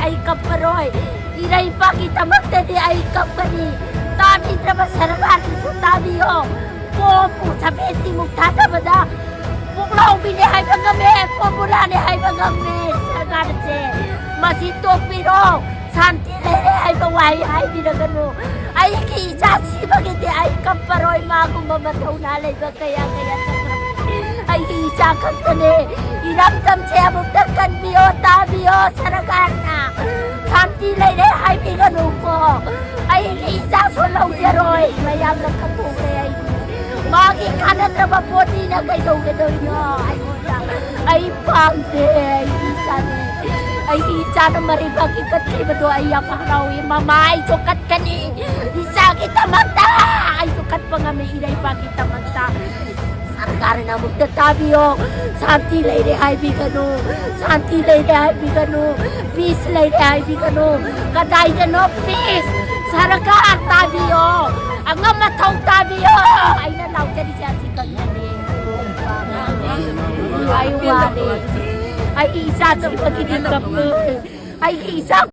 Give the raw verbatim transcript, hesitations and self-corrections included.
ꯑꯩ ꯀꯞꯄꯔꯣꯏ꯫ ꯏꯔꯩꯄꯥꯛꯀꯤꯗꯃꯛꯇꯗꯤ ꯑꯩ ꯀꯞꯀꯅꯤ꯫ ꯇꯥꯕꯤꯗ꯭ꯔꯕ ꯁꯔꯀꯥꯔꯗꯨꯁꯨ ꯇꯥꯕꯤꯌꯣ꯫ ꯕꯣꯝꯕꯨ ꯁꯕꯦꯟꯇꯤꯃꯨꯛ ꯊꯥꯗꯕꯗ ꯄꯨꯛꯂꯥꯎꯕꯤꯅꯦ ꯍꯥꯏꯕ ꯉꯝꯃꯦ, ꯀꯣꯝꯕꯨꯂꯥꯅꯦ ꯍꯥꯏꯕ ꯉꯝꯃꯦ꯫ ꯁꯔꯀꯥꯔꯁꯦ ꯃꯁꯤ ꯇꯣꯛꯄꯤꯔꯣ꯫ ꯁꯥꯟꯇꯤ ꯂꯩꯔꯦ ꯍꯥꯏꯕ ꯋꯥꯍꯩ ꯍꯥꯏꯕꯤꯔꯒꯅꯨ꯫ ꯑꯩꯒꯤ ꯏꯆꯥ ꯁꯤꯕꯒꯤꯗꯤ ꯑꯩ ꯀꯞꯄꯔꯣꯏ꯫ ꯃꯥꯒꯨꯝꯕ ꯃꯊꯧꯅꯥ ꯂꯩꯕ ꯀꯌꯥ ꯀꯌꯥ ꯆꯠꯈ꯭ꯔꯕꯅꯤ꯫ ꯑꯩꯒꯤ ꯏꯆꯥ ꯈꯛꯇꯅꯦ꯫ ꯏꯔꯝꯗꯝꯁꯦ ꯑꯃꯨꯛꯇ ꯀꯟꯕꯤꯌꯣ, ꯇꯥꯕꯤꯌꯣ ꯁꯔꯀꯥꯔꯅ꯫ ꯁꯥꯟꯇꯤ ꯂꯩꯔꯦ ꯍꯥꯏꯕꯤꯒꯅꯨꯀꯣ꯫ ꯑꯩꯒꯤ ꯏꯆꯥꯁꯨ ꯂꯧꯖꯔꯣꯏ꯫ ꯃꯌꯥꯝꯅ ꯈꯟꯗꯣꯛꯈ꯭ꯔꯦ ꯑꯩꯗꯤ꯫ ꯃꯥꯒꯤ ꯀꯥꯟꯅꯗ꯭ꯔꯕ ꯄꯣꯠꯅꯤꯅ ꯀꯩꯗꯧꯒꯗꯣꯏꯅꯣ ꯑꯩꯉꯣꯟꯗ? ꯑꯩ ꯄꯥꯝꯗꯦ꯫ ꯑꯩꯒꯤ ꯏꯆꯥꯅꯦ꯫ ꯑꯩꯒꯤ ꯏꯆꯥꯅ ꯃꯔꯩꯕꯥꯛꯀꯤ ꯀꯠꯈꯤꯕꯗꯣ ꯑꯩ ꯌꯥꯝ ꯍꯔꯥꯎꯏ꯫ ꯃꯃꯥ, ꯑꯩꯁꯨ ꯀꯠꯀꯅꯤ꯫ ꯏꯆꯥꯒꯤꯗꯃꯛꯇ ꯑꯩꯁꯨ ꯀꯠꯄ ꯉꯝꯃꯤ, ꯏꯔꯩꯄꯥꯛꯀꯤꯗꯃꯛꯇ꯫ ꯁꯔꯀꯥꯔꯅ ꯑꯃꯨꯛꯇ ꯇꯥꯕꯤꯌꯣ꯫ ꯁꯥꯟꯇꯤ ꯂꯩꯔꯦ ꯍꯥꯏꯕꯤꯒꯅꯨ꯫ ꯁꯥꯟꯇꯤ ꯂꯩꯔꯦ ꯍꯥꯏꯕꯤꯒꯅꯨ꯫ ꯄꯤꯁ ꯂꯩꯔꯦ ꯍꯥꯏꯕꯤꯒꯅꯨ꯫ ꯀꯗꯥꯏꯗꯅꯣ ꯄꯤꯁ? ꯁꯔꯀꯥꯔ ꯇꯥꯕꯤꯌꯣ꯫ ꯑꯉꯝ ꯑꯊꯧ ꯇꯥꯕꯤꯌꯣ꯫ ꯑꯩꯅ ꯂꯥꯎꯖꯔꯤꯁꯦ ꯑꯁꯤ ꯈꯛꯇꯅꯤ꯫ ꯑꯩ ꯋꯥꯔꯦ꯫ ꯑꯩꯒꯤ ꯏꯆꯥ ꯆꯠꯄꯒꯤꯗꯤ ꯀꯞꯄꯦ꯫ ꯑꯩꯒꯤ ꯏꯆꯥ